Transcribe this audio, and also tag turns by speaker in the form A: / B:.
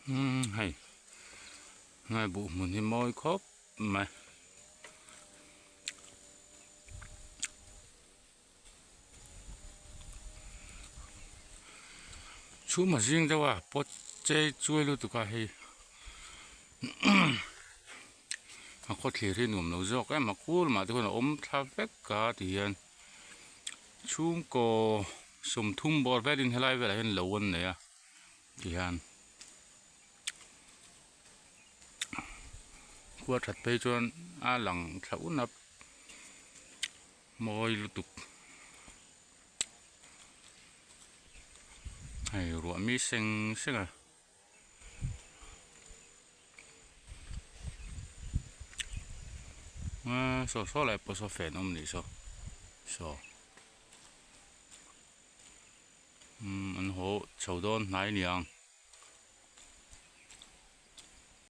A: Umm hei ngai buh hmun hi mawi khawp mai. Chhum a zing deuh a pot chei chuai lutuk a hei a khawthlir hi nuam lo zawk em a kul mah te khuan a awm thla vek a ti hian chhungkaw sawmthum bawr velin helai velah hian lo an nei a ti hian khua that phei chuan a lang thla un a. Mawi lutuk hei ruah mi seng seng a. Aaa saw saw lai pawh saw fan awm nih saw saw umm an haw chho dawn hnai niang.